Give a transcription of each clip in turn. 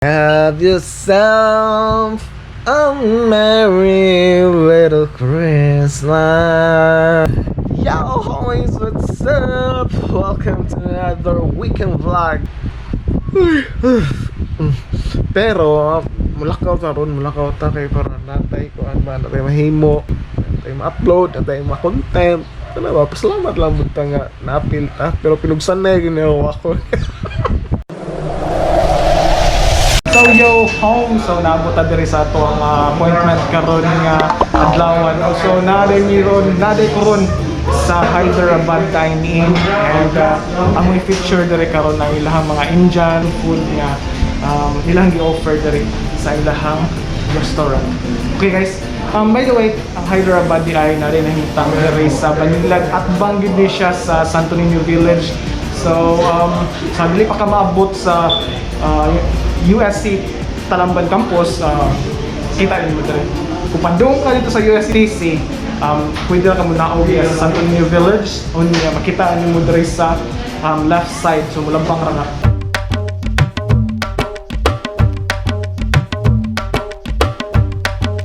Have yourself a merry little Christmas. Yo, homies, what's up? Welcome to another weekend vlog. Pero, mulakaw ta ron, mulakaw ta kay para natay ko ba, natay mahimo, natay ma-upload, natay ma-content. Ano ba, pasalamat lang bunta nga naapil ta, pero pinugsan na yun ako. So yo home, so naabot ta diri sa ato ang appointment karon nga adlawan. So naa mi ron, naa ko ron sa Hyderabad Dine-In and amoy feature diri karon ang ilahang mga Indian food nga ilang gi-offer diri sa ilahang restaurant. Okay guys, by the way, ang Hyderabad di ay na rin nahimutang diri sa Banilad at banggid ni siya sa Santo Niño Village. So, sa dili pa ka maabot sa USC Talamban Campus, kita mo diri. Kung pandung ka dito sa USTC, pwede ra ka muna og sa Santo Niño Village, unya makita nimo diri sa left side, so mulabang ra ka.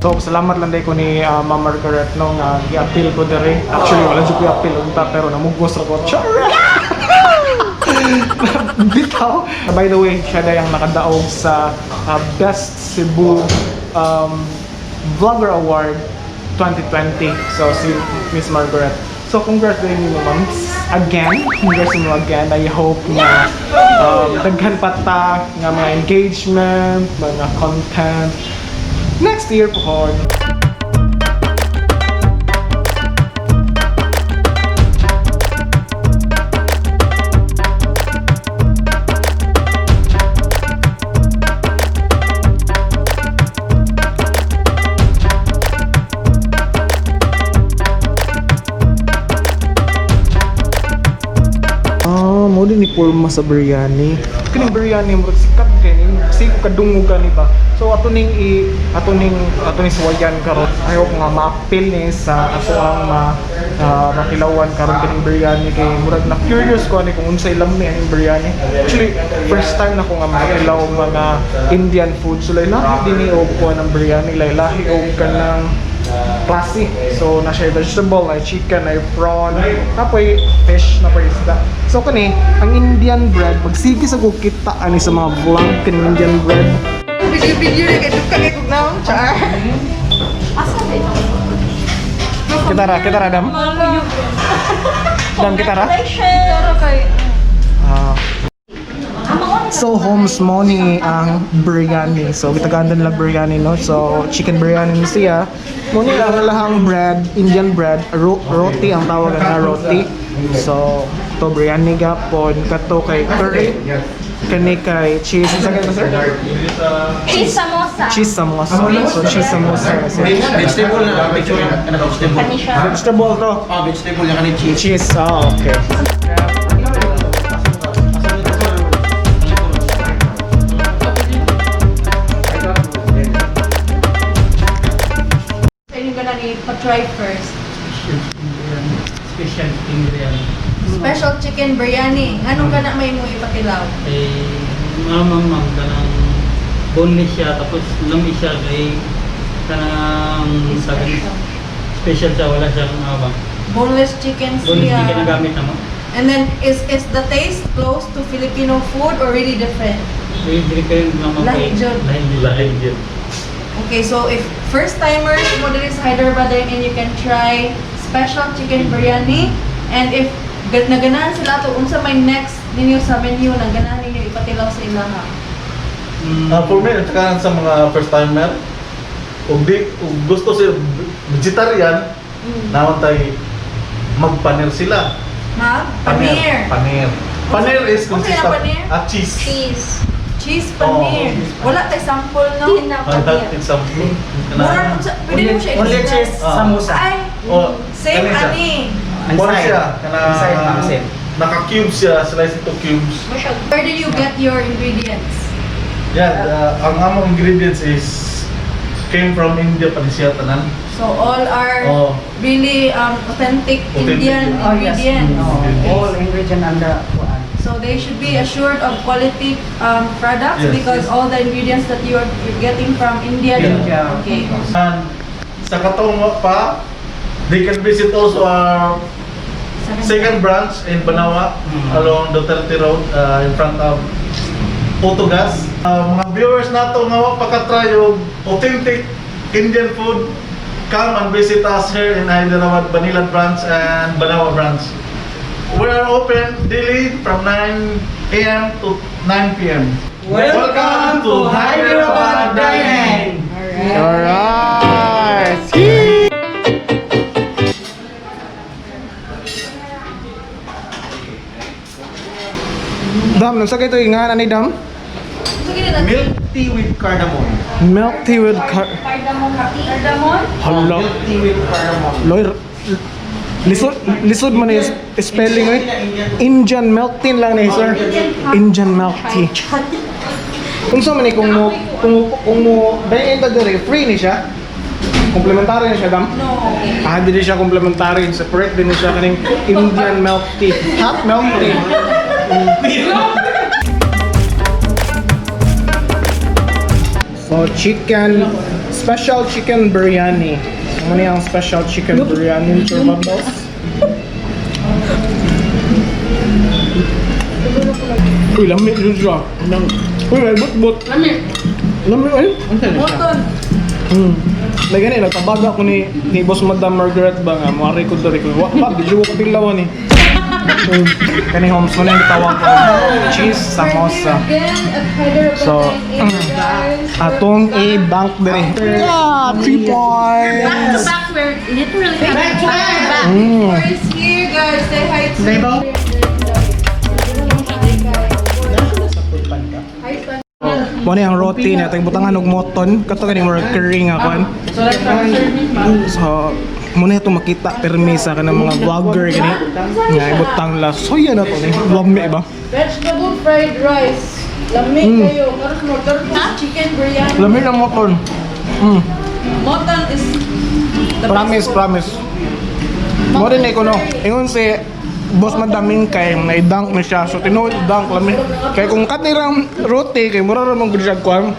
So, salamat lang day ko ni Ma'am Margaret no nga gi-appeal ko diri. Actually, wala jud ko i-appeal unta pero namugos ra ko. Char! Bitaw. By the way, siya day ang nakadaog sa Best Cebu Vlogger Award 2020. So, si Miss Margaret. So, congrats din mo, ma'am. Again, congrats mo again. I hope na daghan pa ta nga mga engagement, mga content next year po. Ah, mo din ni forma sa biryani. Kining biryani mo sikat kay ni kasi ko kadungog ka ni ba. So ato ning suwayan karon. I hope nga ma-appeal ni sa ato ang makilawan karon kining biryani kay murag na curious ko ani kung unsay lami aning biryani. Actually, first time na ko nga makakilaw og mga Indian food. So lahi din ni og kuha ng biryani, lahi og kanang klase. So, na siya vegetable, na chicken, na prawn, napoy fish, na isda. So, kani, ang Indian bread, magsige sa kita ani sa mga vlog kaning Indian bread. Video-video na kay duka kay kog naong char. Asa ba ito? Kita ra, Dam. Dam, kita ra? Congratulations! kay Ah. So, homes mo ni ang biryani. So, gitagaan nila biryani, no? So, chicken biryani ni siya. Mo ni ang lahang bread, Indian bread, roti ang tawag na roti. So, to biryani gapon, kato kay curry, kani kay cheese. Sa ganito, sir? Cheese samosa. Cheese samosa. So, cheese samosa. Vegetable na, picture na vegetable. Kani siya. Vegetable to. Ah, vegetable yung kanin cheese. Cheese, ah, okay. Sa inyo gana ni pa-try first. Special chicken biryani. Special chicken biryani. Anong kana may mo ipakilaw? Kay mamang ma'am, kanang boneless siya, tapos lami siya kay kanang sabi special siya, wala siyang abang. Boneless chicken Boneless siya. chicken ang gamit na mo. And then is the taste close to Filipino food or really different? Very different naman Lahi jud. Lahi jud. Okay, so if first timers mo diri sa Hyderabad and you can try special chicken biryani, and if naganahan sila to unsa may next ninyo sa menu na ganahan ninyo ipatilaw sa ilaha. For me, at saka sa mga first timer, kung di, kung gusto sila vegetarian, naman tayo magpanir sila. Ma? Paneer. Paneer. Paneer is Unsa consist yung of paneer? cheese. Cheese. Cheese paneer. Oh. Wala tay sample, no? Tina Ah, that paneer. example. Mura unsa pwede mo siya Only i-describe? cheese Ah. samosa. Ay, Oh, same kani siya. ani. Kuwan siya. Kana, Inside, ma'am, same. Naka-cube siya, slice into cubes. Where did you get your ingredients? Yeah, ang among ingredients is came from India pa ni siya tanan. So all are Oh. really authentic Authentic. Indian Oh, yes. ingredients. Oh, all ingredient under kuan. So they should be assured of quality products because all the ingredients that you are getting from India. India. Okay. And sa katong pa, they can visit also our second branch in Banawa along Duterte Road in front of Autogas. Mga viewers nato nga wa pa ka-try og authentic Indian food, come and visit us here in Hyderabad, Banilad branch and Banawa branch. We are open daily from 9 a.m. to 9 p.m. Welcome to Hyderabad Dining! Alright! Dam, nasa kayo ito nga ni Dam? So, gini na. Milk tea with cardamom. Milk tea with car... Cardamom tea. Cardamom? Hala. Milk tea with cardamom. Lawyer. Lisod, lisod man yung spelling eh. Indian milk tea lang ni sir. Indian milk tea. Kung sa man eh, kung mo dahil ta diri free ni siya. Komplementary ni siya dam. No. Ah, dili siya komplementary, separate din ni siya kaning Indian milk tea. Hot milk tea. So chicken special chicken biryani. So muna ang special chicken biryani churba boss. Uy, lami yun siya. Uy, may but-but. Lami. Lami, ay. Mutton. May gani, nagtabaga ko ni Boss Madam Margaret ba nga, mga record na record. Wa pa, di ko kapilawan eh. Kani Holmes, mo na yung tawag ko. Cheese samosa. Again at Hyderabad So, Dine In, guys. Atong i-bank diri. Yeah, 3 points. Back to back, we're literally back to back. Is here, guys. Say hi to Hi, Stan. Mo ni ang roti na atong butangan og moton kato kani more curry nga kwan. So mo na ito makita permi sa kanang mga vlogger gani. Nga ibutang la soya na to ni. Lami ba? Vegetable fried rice. Lami kayo. Karos mo, karos mo chicken biryani. Lami lang moton. Mutton is the Promise, best food. promise. Mo rin ko no. Ingon si Boss Madaming kay na-dunk na siya. So tinuod dunk lami. Kay kung katirang roti kay mura ra man gud siya kuan.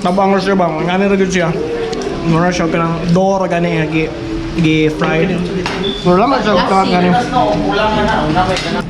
Tabang ra siya ba? Ngani ra gud siya. Mura siya kanang door gani nga gi gi fried. Mura man siya tawag gani. Kulang na na. Una may na.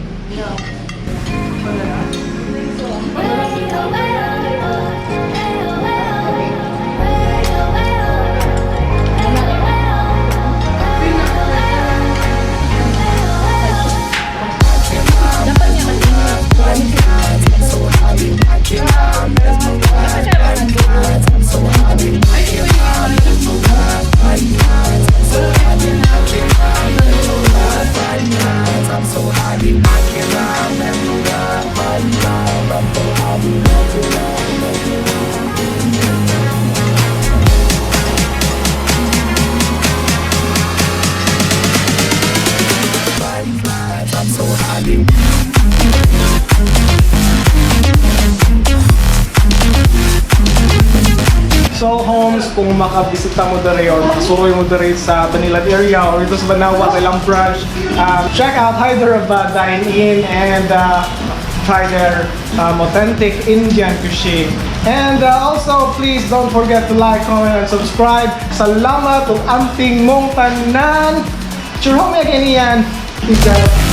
So Holmes, kung makabisita mo dere or makasuroy mo dere sa Banilad area or dito sa Banawa sa ilang branch, check out Hyderabad Dine In and try their authentic Indian cuisine. And also, please don't forget to like, comment, and subscribe. Salamat ug amping mong tanan. Churhome again yan. Peace out.